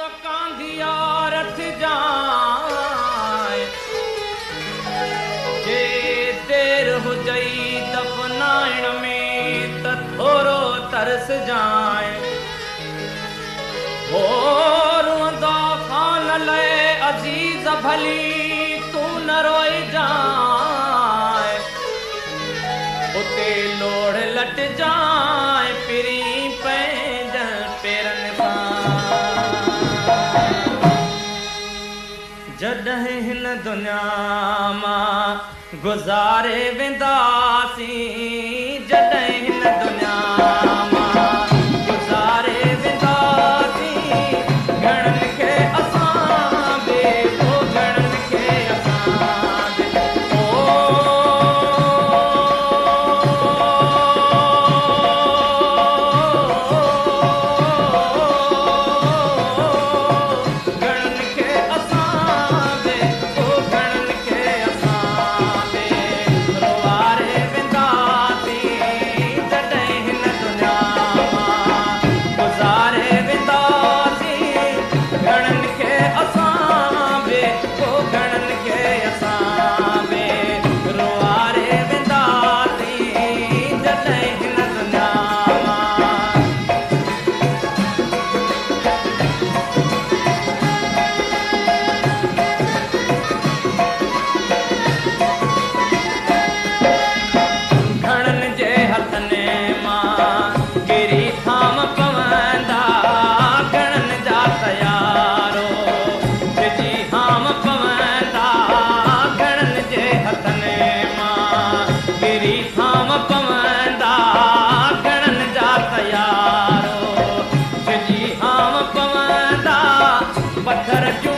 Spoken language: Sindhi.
ته ڪانڌيا رٿجانء، جي دير هجئي دفنائڻ ۾ ته ٿورو ترسجانء. هو روئندا خان لئه عزيز ڀلي تون نه روئجانء، اتي لوڙهه لٽجانء پرين پنهنجن پيرن سان. جڏهن هن دنيا مان گذاري وينداسين، جڏهن هن دنيا مان گذاري وينداسين، گهڻن کي اسان به پو گهڻن کي اسان به او گهڻن کي اسان به پو گهڻن کي اسان به روئاري وينداسين، جڏهن هن دنيا مان گذاري وينداسين، گهڻن کي اسان به پو گهڻن کي اسان به روئاري وينداسين، جڏهن هن دنيا مان. گهڻن جي هٿن مان ڪري ٿام پوندا، گهڻن جا تيارو ڇڄي هام پوندا، گهڻن جي هٿن مان ڪري ٿام پوندا، گهڻن جا تيارو ڇڄي هام پوندا، پٿر جون